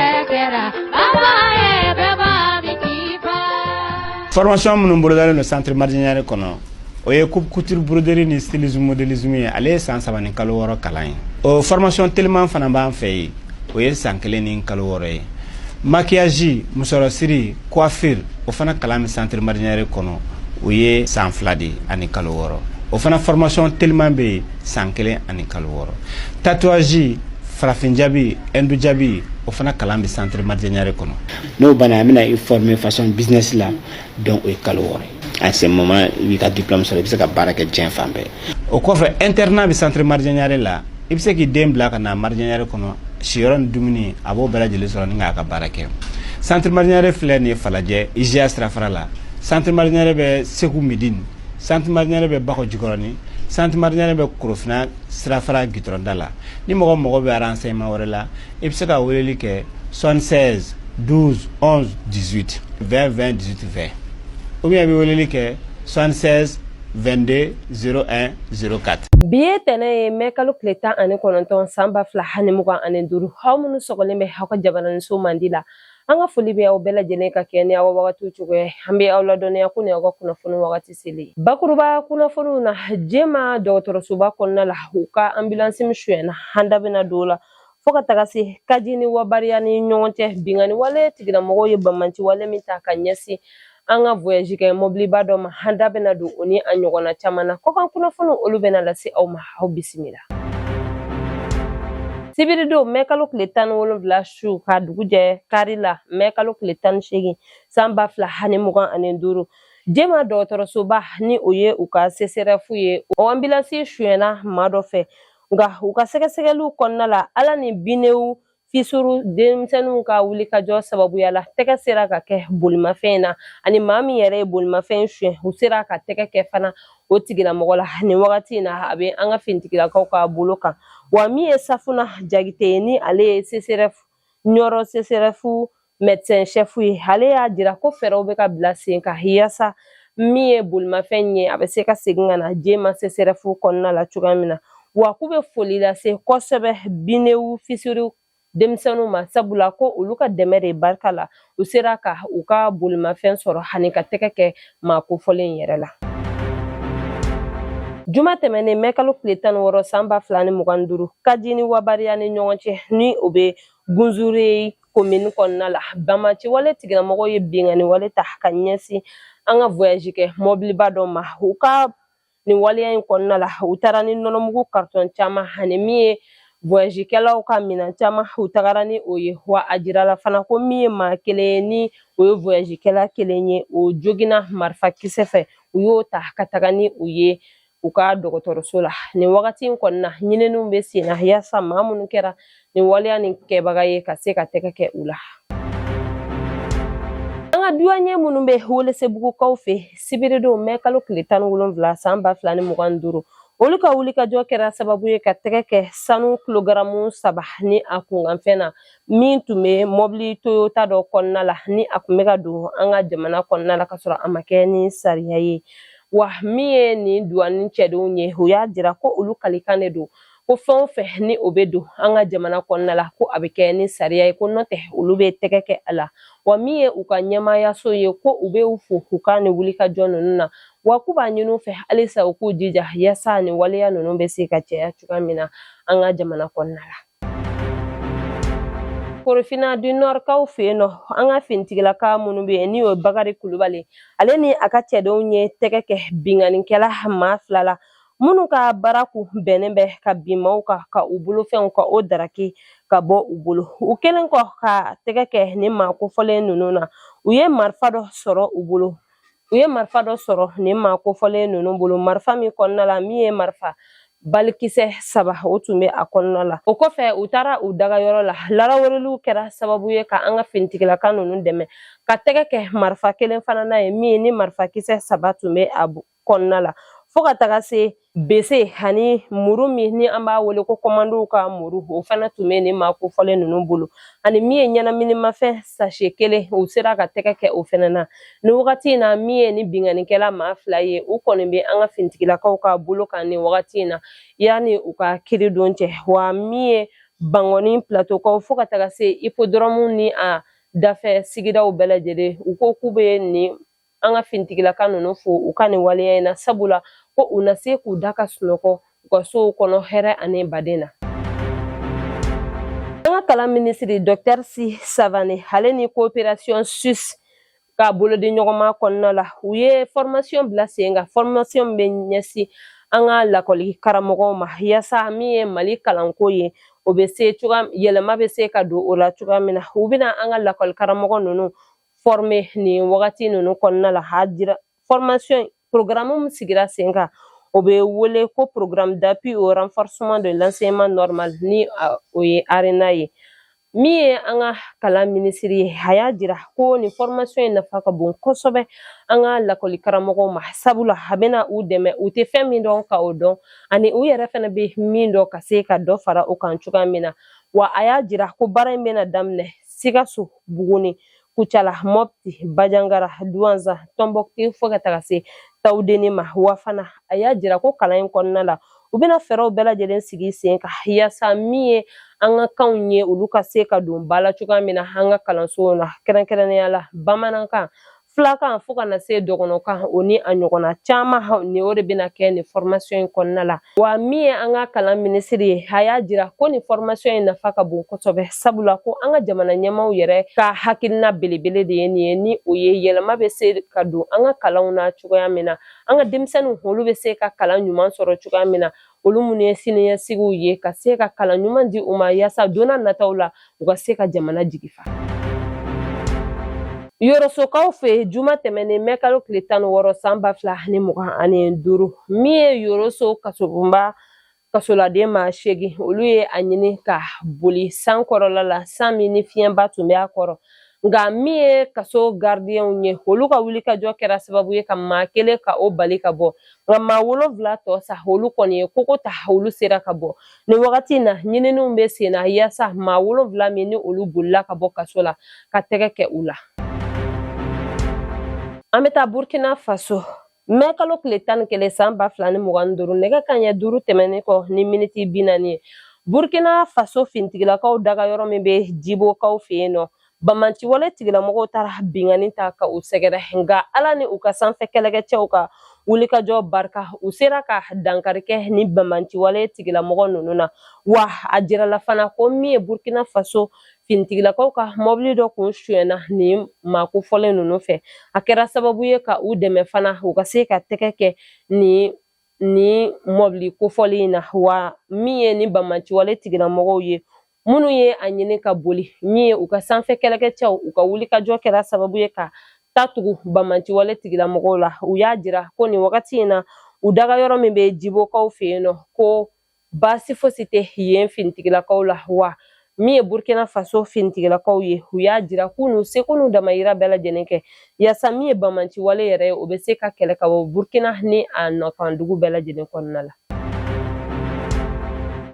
bɛɛ kɛra baba ye bɛɛ b'a min k'i fa. Formation minnu bolodalen don centre Maridian Ɲare kɔnɔ, o ye coupe couture, broderie ni stylisme, modélisme ye. Ale ye san 3 ni kalo 6 kalan ye. O formation teliman fana b'an fɛ yen, o ye san 1 ni kalo 6 ye. Maquillage, musɔrɔsiri, coiffure, o fana kalan bɛ centre Maridian Ɲare kɔnɔ, o ye san 2 de ani kalo 6. O fana formation teliman bɛ yen, san 1 ani kalo 6. Tatouage, farafin jabi, hindu jabi, o fana kalan bɛ centre Maridian Ɲare kɔnɔ. N'o banna, an bɛna i former façon business la. Donc o ye kalo 6 ye. À ce moment, i b'i ka diplôme sɔrɔ, i bɛ se ka baara kɛ diɲɛ fan bɛɛ. O kɔfɛ, internat bɛ centre Maridian Ɲare la. I bɛ se k'i den bila ka na Maridian Ɲare kɔnɔ, siyɔrɔ ni dumuni, a b'o bɛɛ lajɛlen sɔrɔ ni k'a ka baara kɛ. Centre Maridian Ɲare filɛ nin ye Falajɛ, IGA sirafara la. Centre Maridian Ɲare bɛ Segu Midine, centre Maridian Ɲare bɛ Bakɔ Jikɔrɔni, centre Maridian Ɲare bɛ Korofina sirafara gitɔrɔnda la. Ni mɔgɔ mago bɛ renseignement wɛrɛ la, i bɛ se ka weleli kɛ 76 12 11 18 20 20 18 20, ou bien i bɛ weleli kɛ 76 22 01 04. Bi ye tɛnɛ ye, mɛ kalo tile 19, san 2025. Aw minnu sɔgɔlen bɛ aw ka jabaraniso mandi la, an ka foli bɛ aw bɛɛ lajɛlen ka kɛ ni aw wagatiw cogoya ye. An bɛ aw ladɔnniya ko ni aw ka kunnafoni wagati selen. Bakuruba kunnafoniw na, Jema dɔgɔtɔrɔsoba kɔnɔna la, u ka ambulance min suyɛnna, an da bɛna don o la. Fo ka taga se Kaji ni Wabariya ni ɲɔgɔn cɛ, bingani wale tigilamɔgɔw ye banbanci wale min ta ka ɲɛsin an ka voyage kɛ mɔbiliba dɔ ma, an da bɛna don o ni a ɲɔgɔnna caman na. Kɔkan kunnafoniw, olu bɛna lase aw ma. Aw bisimila. Sibiridon, mɛ kalo tile 17 su ka dugu jɛ kari la, mɛ kalo tile 18, san 2025, Jema dɔgɔtɔrɔsoba, ni o ye u ka CSRéf ye, o ambulance suyɛnna maa dɔ fɛ. Nka u ka sɛgɛsɛgɛliw kɔnɔna la, Ala ni binew fisuru denmisɛnninw ka wulikajɔ sababuya la, tɛgɛ sera ka kɛ bolimafɛn in na, ani maa min yɛrɛ ye bolimafɛn suɲɛ, u sera ka tɛgɛ kɛ fana o tigilamɔgɔ la. Nin wagati in na, a bɛ an ka finitigilakaw ka bolo kan. Wa min ye Safuna Jakite ye, ni ale ye CSRéf Ɲɔrɔ CSRéf médecin chef ye, ale y'a jira ko fɛɛrɛw bɛ ka bila sen kan yaasa min ye bolimafɛn ye, a bɛ se ka segin ka na Jema CSRéf kɔnɔna la cogoya min na. Wa k'u bɛ foli lase kosɛbɛ binew fisiriw denmisɛnninw ma, sabula ko olu ka dɛmɛ de barika la, u sera ka u ka bolimafɛn sɔrɔ ani ka tɛgɛ kɛ maa kofɔlen yɛrɛ la. Juma tɛmɛnen, mɛ kalo tile 16, san 2025, Kaji ni Wabariya ni ɲɔgɔn cɛ, ni o bɛ Gunzure komini kɔnɔna la, banbanci wale tigilamɔgɔw ye bingani wale ta ka ɲɛsin an ka voyage kɛ mɔbiliba dɔ ma. U ka nin waleya in kɔnɔna la, u taara ni nɔnɔmugu carton caman ani min ye voyagekɛlaw ka minɛn caman, u tagara ni o ye. Wa a jirala fana ko min ye maa kelen ye, ni o ye voyagekɛla kelen ye, o joginna marifa kisɛ fɛ. U y'o ta ka taga ni u ye u ka dɔgɔtɔrɔso la. Nin wagati in kɔnɔna, ɲininiw bɛ sen na yaasa maa minnu kɛra nin waleya nin kɛbaga ye, ka se ka tɛgɛ kɛ u la. An ka douanier minnu bɛ Welesebugukaw fɛ, sibiridon, mɛ kalo tile 17, san 2025, olu ka wulikajɔ kɛra sababu ye ka tɛgɛ kɛ sanu kilogaramu 3 ni a kunkanfɛn na, min tun bɛ mɔbili Toyota dɔ kɔnɔna la, ni a tun bɛ ka don an ka jamana kɔnɔna la ka sɔrɔ a ma kɛ ni sariya ye. Wa min ye nin douane cɛdenw ye, o y'a jira ko olu kalikan de don ko fɛn o fɛn ni o bɛ don an ka jamana kɔnɔna la, ko a bɛ kɛ ni sariya ye, ko n'o tɛ, olu bɛ tɛgɛ kɛ a la. Wa min ye u ka ɲɛmaayaso ye, ko u bɛ u fo u ka nin wulikajɔ ninnu na. Wa k'u b'a ɲini u fɛ halisa, u k'u jija yaasa nin waleya ninnu bɛ se ka caya cogoya min na an ka jamana kɔnɔna la. Korofina du Nord kaw fɛ yen nɔ, an ka finitigilaka minnu bɛ yen, ni o ye Bakari Kulubali, ale ni a ka cɛdenw ye tɛgɛ kɛ binkannikɛla maa fila la, minnu ka baara kun bɛnnen bɛ ka bin maaw kan, ka u bolofɛnw ka o daraki ka bɔ u bolo. U kɛlen kɔ ka tɛgɛ kɛ nin maa kofɔlen ninnu na, u ye marifa dɔ sɔrɔ u bolo. U ye marifa dɔ sɔrɔ nin maa kofɔlen ninnu bolo, marifa min kɔnɔna la, min ye marifa balikisɛ saba, o tun bɛ a kɔnɔna la. O kɔfɛ, u taara u dagayɔrɔ la. Laraweleliw kɛra sababu ye ka an ka finitigilaka ninnu dɛmɛ ka tɛgɛ kɛ marifa kelen fana n'a ye, min ni marifakisɛ saba tun bɛ a kɔnɔna la. Fo ka taga se bese ani muru min ni an b'a wele ko kɔmandow ka muru, o fana tun bɛ nin maa kofɔlen ninnu bolo, ani min ye ɲɛnaminimafɛn sachet kelen, u sera ka tɛgɛ kɛ o fana na. Nin wagati in na, min ye ni binkannikɛla maa fila ye, u kɔni bɛ an ka finitigilakaw ka bolo kan nin wagati in na, yanni u ka kiiri don cɛ. Wa min ye Bankɔni Plateaukaw fo ka taga se hippodrome ni a dafɛ sigidaw bɛɛ lajɛlen. U ko k'u bɛ nin an ka finitigilaka ninnu fo u ka nin waleya in na, sabula ko u na se k'u da ka sunɔgɔ u ka sow kɔnɔ hɛrɛ ani baden na. An ka kalan minisiri Dr Si Savane, ale ni coopération suisse ka bolodi ɲɔgɔnma kɔnɔna la, u ye formation bila sen kan, formation bɛ ɲɛsin an ka lakɔli karamɔgɔw ma, yaasa min ye Mali kalanko ye, o bɛ se cogoya yɛlɛma bɛ se ka don o la cogoya min na. U bɛna an ka lakɔli karamɔgɔ ninnu former nin wagati ninnu kɔnɔna la. A jira formation programme min sigira sen kan, o bɛ wele ko programme d'appui au renforcement de l'enseignement normal, ni o ye ARENA ye. Min ye an ka kalan minisiri ye, a y'a jira ko nin formation in nafa ka bon kosɛbɛ an ka lakɔli karamɔgɔw ma, sabula a bɛna u dɛmɛ u tɛ fɛn min dɔn ka o dɔn, ani u yɛrɛ fana bɛ min dɔn ka se ka dɔ fara o kan cogoya min na. Wa a y'a jira ko baara in bɛna daminɛ Sikaso, Buguni, Kucala, Mɔpti, Bajangara, Duwanza, Tɔnbɔkutu fo ka taga se Tawudeni ma. Wa fana a y'a jira ko kalan in kɔnɔna la, u bɛna fɛɛrɛw bɛɛ lajɛlen sigi sen kan yaasa min ye an ka kanw ye, olu ka se ka don ba la cogoya min na an ka kalansow na, kɛrɛnkɛrɛnnenya la bamanankan, filakan fo ka na se dɔgɔnɔkan, o ni a ɲɔgɔnna caman. Ni o de bɛna kɛ nin formation in kɔnɔna la. Wa min ye an ka kalan minisiri ye, a y'a jira ko nin formation in nafa ka bon kosɛbɛ, sabula ko an ka jamana ɲɛmaaw yɛrɛ ka hakilina belebele de ye nin ye, ni o ye yɛlɛma bɛ se ka don an ka kalanw na cogoya min na, an ka denmisɛnninw olu bɛ se ka kalan ɲuman sɔrɔ cogoya min na, olu minnu ye siniɲɛsigiw ye, ka se ka kalan ɲuman di u ma yaasa don n'a nataw la u ka se ka jamana jigi fa. Yorosokaw fɛ, juma tɛmɛnen mɛ kalo tile 16 san 2025, min ye Yoroso kasobonba kasoladen maa 8, olu ye a ɲini ka boli san kɔrɔla la, san min ni fiɲɛba tun bɛ a kɔrɔ. Nka min ye kaso garidiɲɛw ye, olu ka wulikajɔ kɛra sababu ye ka maa kelen ka o bali ka bɔ, nka maa 7 tɔ sa, olu kɔni ye kogo ta, olu sera ka bɔ. Nin wagati in na, ɲininiw bɛ sen na yaasa maa 7 min ni olu bolila ka bɔ kaso la, ka tɛgɛ kɛ u la. An bɛ taa Burkina Faso. Mɛ kalo tile 11 san 2025, nɛgɛ kanɲɛ 5 tɛmɛnen kɔ ni miniti 40 ye, Burkina Faso fintigilakaw daga yɔrɔ min bɛ Jibokaw fɛ yen nɔ, bamanciwale tigilamɔgɔw taara binkanni ta ka u sɛgɛrɛ. Nka Ala ni u ka sanfɛ kɛlɛkɛcɛw ka wulikajɔ barika, u sera ka dankari kɛ ni bamanciwale tigilamɔgɔ ninnu na. Wa a jirala fana ko min ye Burkina Faso finitigilakaw ka mɔbili dɔ kun sonyɛna nin maa kofɔlen ninnu fɛ, a kɛra sababu ye ka u dɛmɛ fana u ka se ka tɛgɛ kɛ nin mɔbili kofɔlen in na. Wa min ye ni bamanciwale tigilamɔgɔw ye minnu ye a ɲini ka boli, min ye u ka sanfɛ kɛlɛkɛcɛw u ka wulikajɔ kɛra sababu ye ka ta tugu bamanciwale tigilamɔgɔw la. U y'a jira ko nin wagati in na, u daga yɔrɔ min bɛ Jibokaw fɛ yen nɔ, ko baasi fosi tɛ yen finitigilakaw la. Wa min ye Burkina Faso finitigilakaw ye, u y'a jira k'u n'u seko n'u damayira bɛɛ lajɛlen kɛ yaasa min ye bamanciwale yɛrɛ ye, o bɛ se ka kɛlɛ ka bɔ Burkina ni a nɔkandugu bɛɛ lajɛlen kɔnɔna la.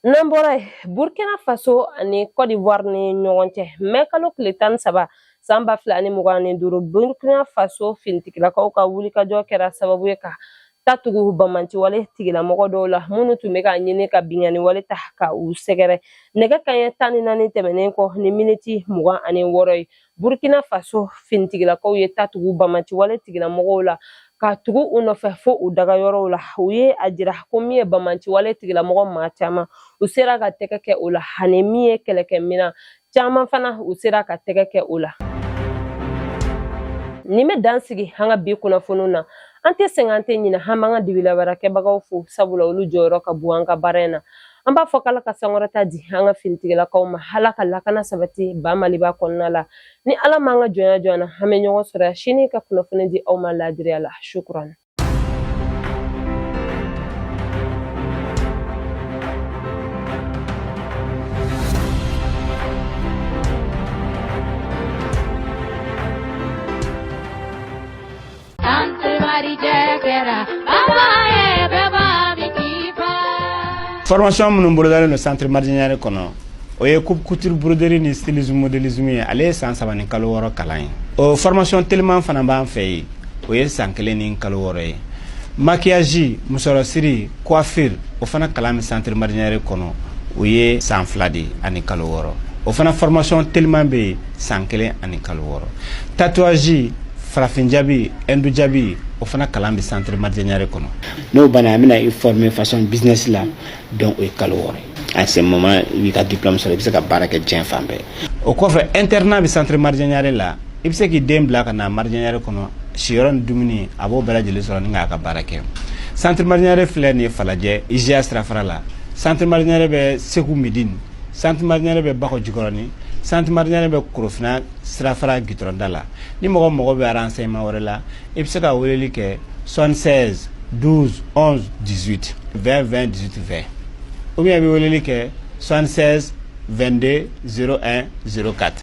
N'an bɔra yen, Burkina Faso ani Côte d'Ivoire ni ɲɔgɔn cɛ, mɛ kalo tile 13 san 2025, Burkina Faso finitigilakaw ka wulikajɔ kɛra sababu ye ka ta tugu bamanciwale tigilamɔgɔ dɔw la minnu tun bɛ ka ɲini ka binkanni wale ta ka u sɛgɛrɛ. Nɛgɛ kanɲɛ 14 tɛmɛnen kɔ ni miniti 26 ye, Burkina Faso finitigilakaw ye ta tugu bamanciwale tigilamɔgɔw la ka tugu u nɔfɛ fo u dagayɔrɔw la. U ye a jira ko min ye bamanciwale tigilamɔgɔ maa caman, u sera ka tɛgɛ kɛ o la, ani min ye kɛlɛkɛminɛn caman fana, u sera ka tɛgɛ kɛ o la. Nin bɛ dan sigi an ka bi kunnafoniw na. An tɛ sɛgɛn, an tɛ ɲinɛ, an b'an ka dibilabaarakɛbagaw fo, sabula olu jɔyɔrɔ ka bon an ka baara in na. An b'a fɔ k'Ala ka sankɔrɔta di an ka finitigilakaw ma, Ala ka lakana sabati ba Maliba kɔnɔna la. Ni Ala m'an ka jɔnya jɔ an na, an bɛ ɲɔgɔn sɔrɔ sini ka kunnafoni di aw ma laadiriya la. Shukran. Formation minnu bolodalen don centre Maridiɲare kɔnɔ, o ye coupe couture, broderie ni stylisme modélisme ye. Ale ye san 3 ni kalo 6 kalan ye. O formation teliman fana b'an fɛ yen, o ye san 1 ni kalo 6 ye. Maquillage, musɔrɔsiri, coiffure, o fana kalan bɛ centre Maridiɲare kɔnɔ. O ye san 2 de ye ani kalo 6. O fana formation teliman bɛ yen, san 1 ani kalo 6. Tatouage, farafin jabi, hindu jabi, o fana kalan bɛ centre Mardian Niare kɔnɔ. N'o banna, an bɛna i former façon business la. Donc o ye kalo 6 ye. À ce moment, i b'i ka diplôme sɔrɔ, i bɛ se ka baara kɛ diɲɛ fan bɛɛ. O kɔfɛ, internat bɛ centre Mardian Niare la. I bɛ se k'i den bila ka na Mardian Niare kɔnɔ, siyɔrɔ ni dumuni, a b'o bɛɛ lajɛlen sɔrɔ ni k'a ka baara kɛ. Centre Mardian Niare filɛ nin ye Falajɛ, IGA sirafara la. Centre Mardian Niare bɛ Segu Midine. Centre Mardian Niare bɛ Bakɔ Jikɔrɔni. Centre Mardian Niare bɛ Korofina sirafara gitɔrɔnda la. Ni mɔgɔ mago bɛ renseignement wɛrɛ la, i bɛ se ka weleli kɛ 76 12 11 18 20 20 18 20, ou bien i bɛ weleli kɛ 76 22 01 04.